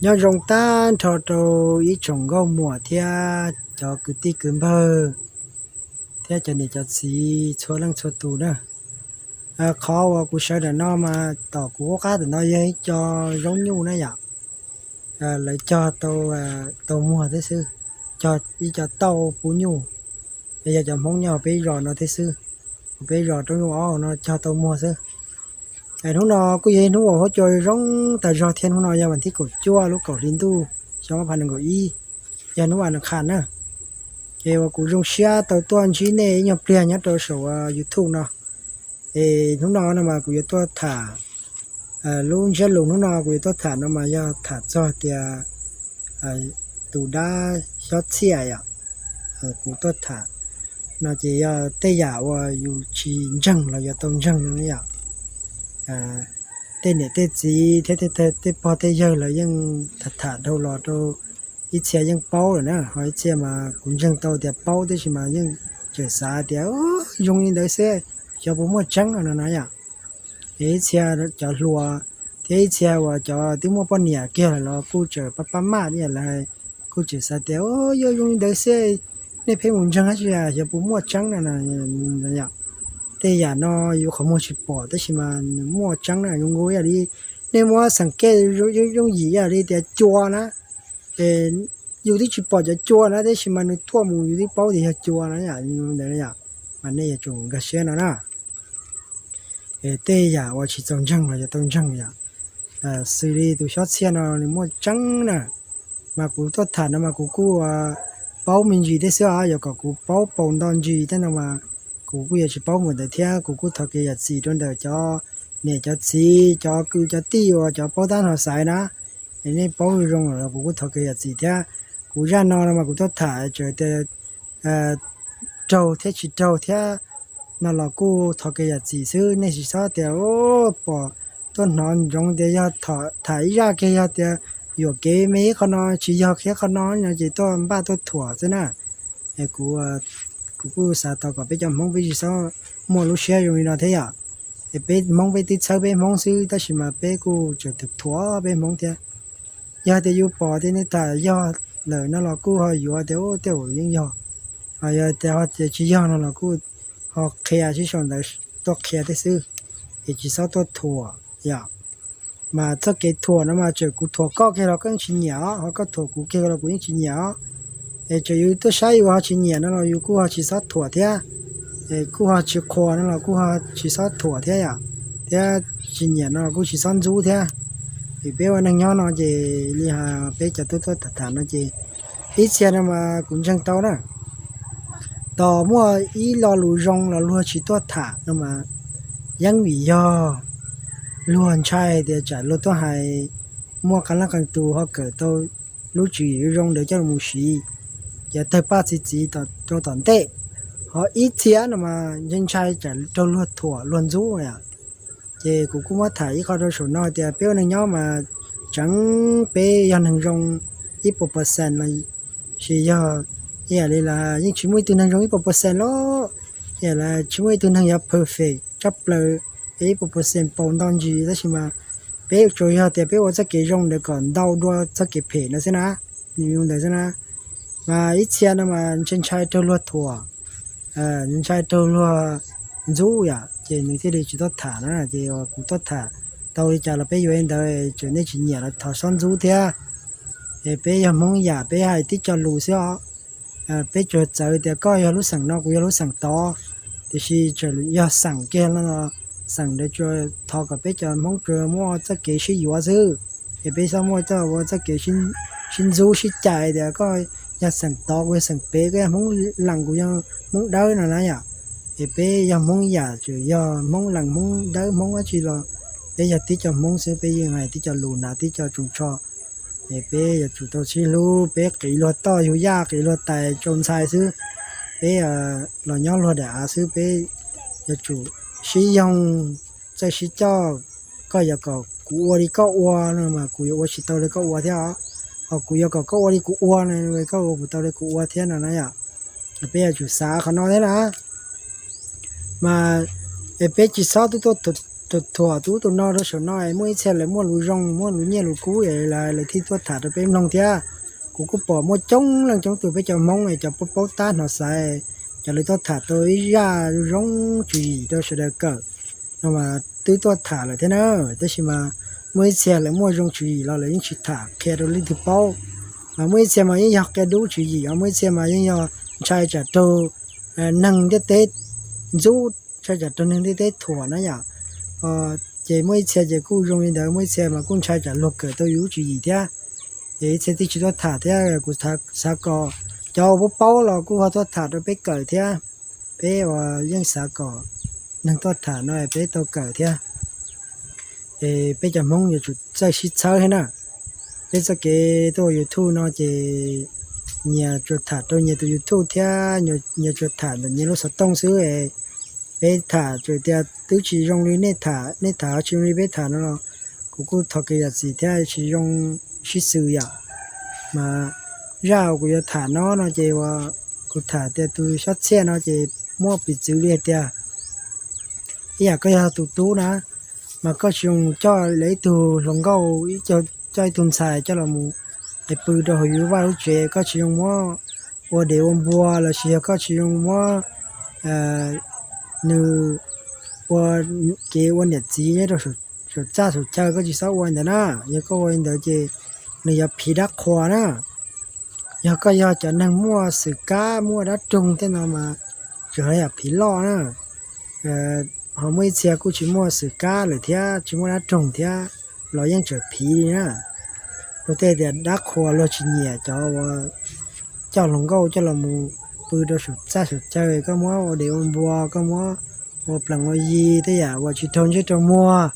Nyob zoo tag nrho rau ib tsoom nkauj muam thiab cov kwv tij kwv npawg thiab cov niam cov txiv txhua leej txhua tus na. Qhov uas kuv sawv ntawm no mas tom kuv qub qab ntawm no yog ib co zaub nyuj na yom. Lawv cog tau, tau muag thiab xwb, cog ib co tauj pub nyuj. Yog cov Hmoob nyob peb zos no thiab xwb, peb zos roob nyuj ob no cog tau muag xwb. Hnub no kuj yog ib hnub uas huab cua zoo tag zog thiab, hnub no yog vas thib kaum cuaj lub kaum hli ntuj xyoo ob phav nees nkaum ib, yog hnub vas nas khas na. Es uas kuv zoo siab tau tuaj ntsib nej ib nyuag pliag nyob rau saum YouTube no. Es hnub no no mas kuv yuav tuaj tham, lub ntsiab lus hnub no kuv yuav tuaj tham no mas yog tham txog tias tus dab xyob txhiaj yom. Kuv tuaj tham no ces yog tej yam uas yus tsis ntseeg los yuav tau ntseeg no yom. Tej niam tej txiv thiab tej pog tej yawg lawv yeej tham tham dhau los rau, ib txhia yeej paub lawm na, ho ib txhia mas kuv ntseeg tau tias paub tab sis mas yeej tseem xav tias zoo li ntawd xwb, xyov puas muaj tseeb no na yom. Es ib txhia cov hluas thiab ib txhia uas cov twb muaj poj niam kiag lawm los kuj tseem pab pab maj ib yam li, kuj tseem xav tias yog zoo li ntawd xwb, nej pheej mus ntseeg dab tsi, xyov puas muaj tseeb no. Tej yam no yus qhov muag tsis pom tab sis mas muaj tseeb na, zoo nkaus ib yam li nej muab xeem kej yooj yim ib yam li tias cua na. Yus twb tsis pom cov cua na tab sis mas nws tuaj mus yus twb paub tias yog cua na yom, ntawd yom. Mas nej yuav tsum nkag siab no na. Tej yam uas tsis txaus ntseeg los yuav tau ntseeg yom. Xws li tus xyob txhiaj no nws muaj tseeb na, mas kuv tuaj tham no mas kuv kuj paub me ntsis thiab xwb os, yog kom kuv paub paus nto ntsis thiab no mas kuv kuj yuav tsis paub mus ntawd thiab. Kuv kuj thov kev zam txim rau ntawm cov niam cov txiv, cov kwv cov tij uas cov paub tab no xaiv na, nej paub zoo lawm los kuv kuj thov kev zam txim thiab. Kuv zaj no no mas kuv tuaj tham tseem tias raug thiab tsis raug thiab no los kuj thov kev zam txim xwb, nej tsis txhob tias pom tuaj hnov ntsoov tias yog tham ib zaj kiag yog tias yuam kev me ib qho no tsis yog kiag qho no no ces tuaj npaj tuaj thuam xwb na. Kuv kuj xav thov kom peb cov Hmoob peb tsis txhob muaj lub siab zoo li no thiab yom. Es peb Hmoob peb twb txhawb peb Hmoob xwb tab sis mas peb kuj tseem thuam peb Hmoob thiab. Yog tias yus pom tias nej tham yog lawm no los kuj ho yuav tias tej zaum yeej yog, ho yog tias ho tias tsis yog no los kuj ho qhia sib sau ntawv tuaj qhia thiab xwb, es tsis txhob tuaj thuam yom. Mas txoj kev thuam no mas txawm kuv thuam koj kiag los koj yeej tsis nyiam os, ho koj thuam kuv kiag los kuv yeej tsis nyiam os. Es txawm yus tuaj saib yus ho tsis nyiam no los yus kuj ho tsis txhob thuam thiab. Es kuj ho tsis qhuas no los kuj ho tsis txhob thuam thiab yom, thiab tsis nyiam no los kuj tsis txhob ntxub thiab. Vim peb ua neeg nyob no ces li peb cov tub tuaj tham tham no ces ib txhia no mas kuv ntseeg tau na, tos muaj ib lo lus zoo los luag tsis tuaj tham no mas yeej vim yog luag ntshai tias tsam luag tuaj hais muaj qee leej qee tus ho kawm tau lub tswv yim zoo ntawd coj los mus siv, ces tawg paj txi txiv rau tom ntej. Ho ib txhia no mas ntshai ntshai tsam raug luag thuam luag ntxub. Ces kuv kuj muab tham ib qho rau saum no tias peb ua neeg nyob mas tseev peb yog neeg zoo ib puas percent los sis yog ib yam li los yeej tsis muaj ib tug neeg zoo ib puas percent los, ib yam li tsis muaj ib tug neeg yuav perfect tshaj plaws ib puas percent paus nto ntsis, tab sis mas peb tsuas yog tias peb ua txoj kev zoo ntawd kom ntau dua txoj kev phem no xwb na. Nws zoo ntawd xwb na. Mas ib txhia no mas ntshai ntshai raug luag thuam, ntshai raug luag ntxub yom, ces nws thiaj li tsis tuaj tham na. Ces kuv tuaj tham tau li cas los peb yuav li ntawd, txawm nej tsis nyiam los thov txhob ntxub thiab. Es peb yog Hmoob yam peb hais tib co lus xwb os. Peb tsuas txawv tias koj yog lub xeem no kuv yog lub xeem tod, tiam sis txawm yog xeem kiag no, xeem ntawd tsuas thov kom peb cov Hmoob tsuas muaj txoj kev sib yuav xwb. Es peb txhob muaj coj ua txoj kev sib ntxub sib cais tias koj yog xeem tod kuv yog xeem pem, koj yog Hmoob lees kuv yog Hmoob dawb no na yom. Es peb yog Hmoob yam tsuas yog Hmoob lees Hmoob dawb Hmoob dab tsi los peb yog tib co Hmoob xwb, peb yeej hais tib co lus hnav tib co tsoos tsho. Es peb yuav tsum tau sib hlub, peb qiv luag toj yug yaj qiv luag tais tsau ntxhais xwb, peb los nyob luag daim av xwb, peb yuav tsum sib yoog txawj sib coj. Koj yuav kom kuv ua li koj ua no mas kuv yuav ua tsis tau li koj ua thiab os, ho kuv yuav kom koj ua li kuv ua no koj ua puas tau li kuv ua thiab no na yom. Peb yuav tsum xav qhov no thiab na. Mas es peb tsis txhob tuaj tuaj Thuam tus ub tus no rau saum no es muaj ib txhia lawv muaj lus zoo, muaj lus nyiaj lus kub es lawv thiaj tuaj tham rau peb mloog thiab. Kuv kuj pom muaj coob leej coob tus peb cov Hmoob es cov paub tab hnov xaiv, cov lawv tuaj tham tau ib zaj zoo tswv yim rau sawv daws kawm no mas twb tuaj tham lawm thiab na. Tab sis mas muaj ib txhia lawv muaj zoo tswv yim los lawv yeej tsis tham qhia rau leej twg paub. Mas muaj ib txhia mas yeej yog qia dub tswv yim, ho muaj ib txhia mas yeej yog ntshai tsam raug neeg ntiaj teb ntxub, ntshai tsam raug neeg ntiaj teb thuam na yom. Ces muaj ib txhia ces kuj zoo li ntawd, muaj ib txhia mas kuj ntshai tsam luag kawm tau yus lub tswv yim thiab. Ces ib txhia thiaj tsis tuaj tham thiab. Kuv xav kom cov uas paub paub los kuj ho tuaj tham rau peb kawm thiab. Peb uas yeej xav kom neeg tuaj tham no peb tau kawm thiab. Es peb cov Hmoob yuav tsum txawj sib txhawb thiab na. Peb txoj kev tuaj ua YouTube no ces nyias tsuas tham rau nyias tus YouTube thiab nyias tsuas tham ntawm nyias lub xov tooj xwb. Peb tham tsuas tias twb tsis zoo li nej tham, nej tham ho tsis zoo li peb tham no los kuv kuj thov kev zam txim thiab, tsis zoo sib xws yom. Mas zaj uas kuv yuav tham no no ces uas kuv tham tias tus Xyob Txhiaj no ces muab piv txwv li hais tias ib yam koj yog tus tub na, mas koj tsis zoo coj lawv ib tug hluas nkauj, coj ib tug ntxhais coj los mus es pw rau hauv yus lub vaj lub tsev, koj tsis zoo muab ua dev ua npua los sis yog koj tsis zoo muab nws ua kev ua niam txiv nyob rau saum txaj saum chaw, koj tsis txhob ua li ntawd na. Yog koj ua li ntawd ces nws yuav phiv dab qhuas na. Yog koj yog cov neeg muaj xwm kab muaj dab roog tej no mas tseem yam phiv loj na. Ho muaj ib txhia kuj tsis muaj xwm kab lawm thiab tsis muaj dab roog thiab los yeej tseem phiv li na. Luag tej tias dab qhuas luag tsis nyiam cov uas coj hluas nkauj coj los mus pw rau saum txaj saum chaw, koj muab ua dev ua npua, koj muab ua plees ua yi tej yam uas tsis raug ntsej raug muag,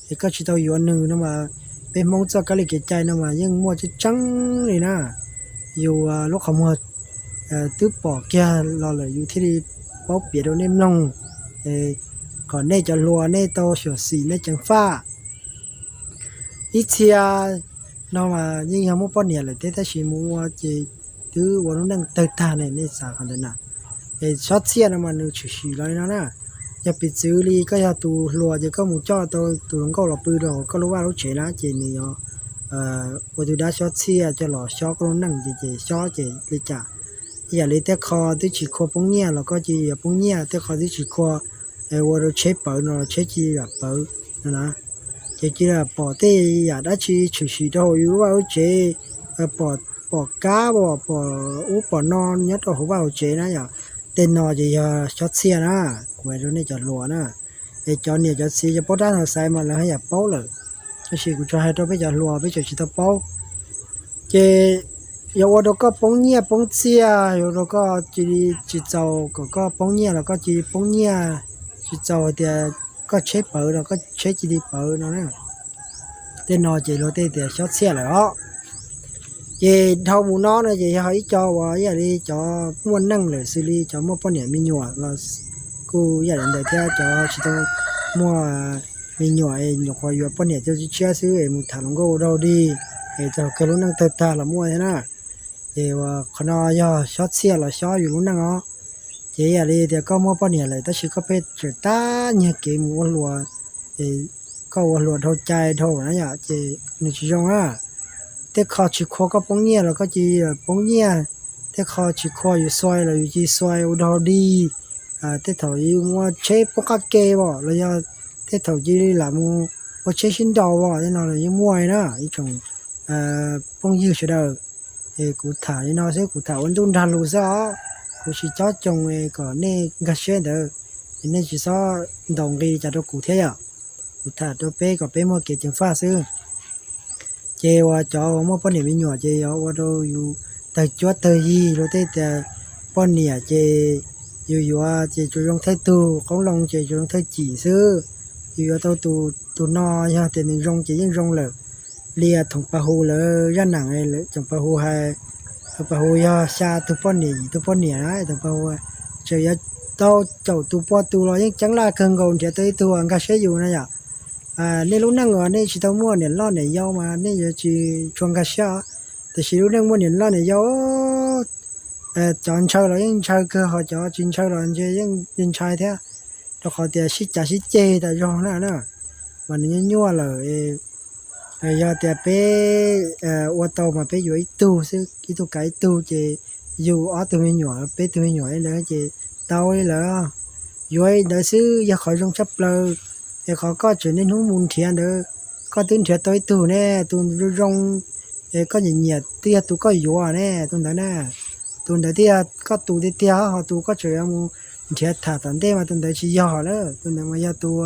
es koj tsis tau yuav nws no mas peb Hmoob txoj kab li kev cai no mas yeej muaj tseeb tseeb li na. Yus lub qhov muag twb pom kiag los lawm yus thiaj li paub piav rau nej mloog, kom nej cov hluas nej tau xyuam xim nej ceev faj. Ib txhia no mas yeej yog muaj poj niam lawm thiab tab sis mus ua ces twb ua lub neej tawg tag ne, nej xav qhov ntawd na. Es Xyob Txhiaj no mas nws tshwm sim los li no na. Yog piv txwv li koj yog tus hluas ces koj mus coj tau tus hluas nkauj los pw rau koj lub vaj lub tsev na ces nws yuav ua tus dab Xyob Txhiaj coj los xyob koj lub neej ces, ces xyob ces li cas. Ib yam li tej qho twb tsis khua poob nyiaj los koj cia li yuav poob nyiaj, tej qho twb tsis khua ua rau tsheb pawv no los tsheb cia li pawv no na. Ces cia li pom tej yam dab tsi tshwm sim rau hauv yus lub vaj lub tsev, pom kab pom ub pom no nyob rau hauv vaj hauv tsev na yom. Tej no ces yog Xyob Txhiaj na, kuv hais rau nej cov hluas na. Es cov niam cov txiv cov paub dab hnov xaiv mas lawv haj yam paub lawm, tab sis kuv tsuas hais rau peb cov hluas peb tseem tsis tau paub. Ces yuav ua rau koj poob nyiaj poob txiaj, yuav ua rau koj cia li tsis txaus kom koj poob nyiaj los koj cia li poob nyiaj, tsis txaus hais tias koj tsheb pawv los koj tsheb cia li pawv no na. Tej no ces luag tej tias Xyob Txhiaj lawm os. Ces dhau mus no no ces yog ib co uas ib yam li cov muaj neej lawm xws li cov muaj poj niam me nyuam los kuj ib yam li ntawd thiab, cov tsis tau muaj me nyuam es nyuam qhuav yuav poj niam coj tshiab xwb es mus tham hluas nkauj ua dog dig es txog kawg lub neej tawg tag los muaj thiab na. Ces uas qhov no yog Xyob Txhiaj los xyob yus lub neej os. Ces ib yam li tias koj muaj poj niam lawm tab sis koj pheej tseem tab nyiag kev mus ua hluas, koj ua hluas dhau cai dhau na yom, ces nws tsis zoo na. Tej qho tsis khua koj poob nyiaj los koj cia li poob nyiaj, tej qho tsis khua yus xuav los yus cia li xuav ua dog dig. Tej thaum yus mus ua tsheb poob qab ke os los yog tej thaum cia li lam mus ua tsheb sib nraus os, tej no los yeej muaj li na ib tsoom phooj ywg sawv daws. Es kuv tham li no xwb, kuv tham ua ntuj nrag lus xwb os, kuv tsis cob coo kom nej nkag siab ntawd, es nej tsis txhob ntaus nqi cas rau kuv thiab yom. Kuv tham rau peb kom peb muaj kev ceev faj xwb. Ces uas cov uas muaj poj niam me nyuam ces yuav ua rau yus tawg cuab tawg yig, luag tej tias poj niam ces yus yuav ces tsuas zoo thawj tug, qoob loo ces tsuas zoo thawj cim xwb. Yus yuav tau tus no yog tias nws zoo ces yeej zoo lawm. Li Thoom Pas Hu lawv zaj neeg, Thoom Pas Hu hais, Thoom Pas Hu yog xya tug poj niam yim tug poj niam na, Thoom Pas Hu tseem yuav tau caum tus pua tus los yeej ceeb laj kawg nkaus nrhiav tau ib tug uas nkag siab yus na yom. Nej lub neej uas nej tsis tau muaj niam loj niam yau mas nej yuav tsis tshua nkag siab, tiam sis lub neej muaj niam loj niam yau, cov ntshaw los yeej ntshaw kawg, ho cov tsis ntshaw los ntshe yeej ntshai thiab, rau qhov tias sib cav sib ceg tas zog na na. mas nws nyuaj nyuaj lawm. Yog tias peb ua tau mas peb yuav ib tug xwb, ib tug kav ib tug ces yug ob tug me nyuam peb tug me nyuam ntawd ces tau li lawm. Yuav li ntawd xwb yog qhov zoo tshaj plaws. Es qhov koj tseem niaj hnub mus nrhiav ntawd, koj twb nrhiav tau ib tug ne, tus zoo zoo, es koj nyiam nyiam twb yog tus koj yuav ne, tus ntawd na. Tus ntawd twb yog koj tus tiag tiag, ho tus koj tseem yuav mus nrhiav tham tom ntej mas tus ntawd tsis yog lawm. Tus ntawd mas yog tus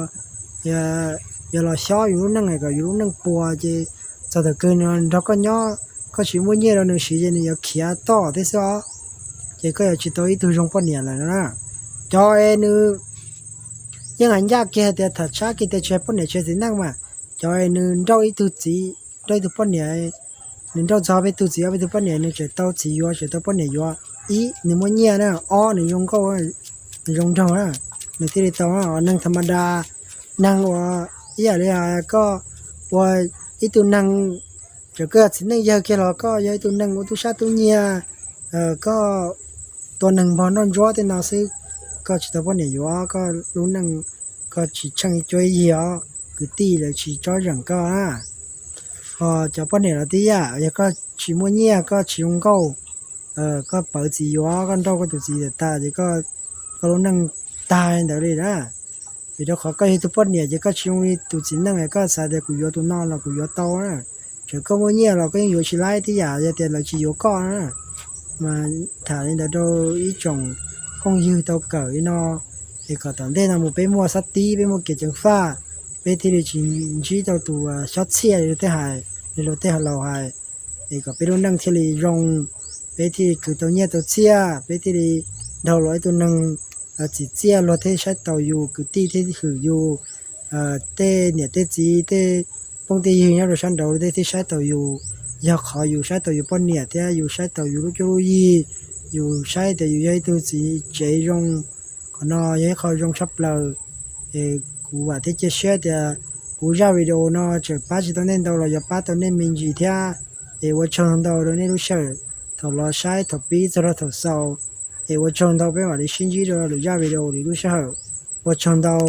yog los xyob yus lub neej kom yus lub neej puas ces txog thaum kawg nws nrog koj nyob, koj tsis muaj nyiaj rau nws siv ces nws yuav khiav tom thiab xwb os. Ces koj yuav tsis tau ib tug zoo poj niam lawm na. Cov es nws yeej hais ncaj kiag tias tham tshab kiag tias tsis hais poj niam tsis hais txiv neej mas, cov es nws nrauj ib tug txiv, nrauj ib tug poj niam, nws nrauj txog peb tug txiv ob peb tug poj niam nws tseem tau txiv yuav tseem tau poj niam yuav. Ib, nws muaj nyiaj na, ob, nws zoo nkauj, nws zoo nraug na, nws thiaj li tau. Neeg tham ma da, neeg uas ib yam li koj ua ib tug neeg, txawm koj yog txiv neej yawg kiag los koj yog ib tug neeg ua tub sab tub nyiag, koj tua neeg npog noj ntsuab tej no xwb, koj tsis tau poj niam yuav, koj lub neej koj tsis tsheej cuab yig os, kwv tij lawv tsis tsob zeem koj na. Ho cov poj niam los tib yam, yog koj tsis muaj nyiaj koj tsis zoo nkauj, koj pawv txiv yuav, koj nrauj koj tus txiv tag ces koj lub neej tag li ntawd li na. Vim rau qhov koj yog tus poj niam ces koj tsis zoo li tus txiv neej, koj xav tias kuv yuav tus no los kuv yuav tau na. Txawm koj muaj nyiaj los koj yeej yuav tsis laib tib yam yog tias lawv tsis yuav koj na. Mas tham li ntawd rau ib tsoom phooj ywg tau kawm li no, es kom tom ntej no mus peb muaj xab tib, peb muaj kev ceev faj, peb thiaj li tsis ntsib tau tus xyob txhiaj li luag tej hais, li luag tej laus hais, es kom peb lub neej thiaj li zoo, peb thiaj li khwv tau nyiaj tau txiaj, peb thiaj li dhau los ib tug neeg txim txiaj, luag thiaj saib taus yus, kwv tij thiaj hwm yus, tej niam tej txiv tej phooj tej ywg nyob rau sab nraud tej thiaj saib taus yus. Yog qhov yus saib taus yus poj niam thiab yus saib taus yus lub cuab lub yig, yus saib tias yus yog ib tug txiv tsev zoo. Qhov no yog ib qho zoo tshaj plaws. Es kuv vam thiab cia siab tias kuv zaj video no txawm pab tsis tau nej ntau los yuav pab tau nej me ntsis thiab. Es ua tsaug ntau rau nej lub sij hawm thaum los saib thaum pib txog rau thaum xaus. Es ua tsaug ntau, peb mam li sib ntsib rau lwm zaj video lwm lub sij hawm. Ua tsaug ntau.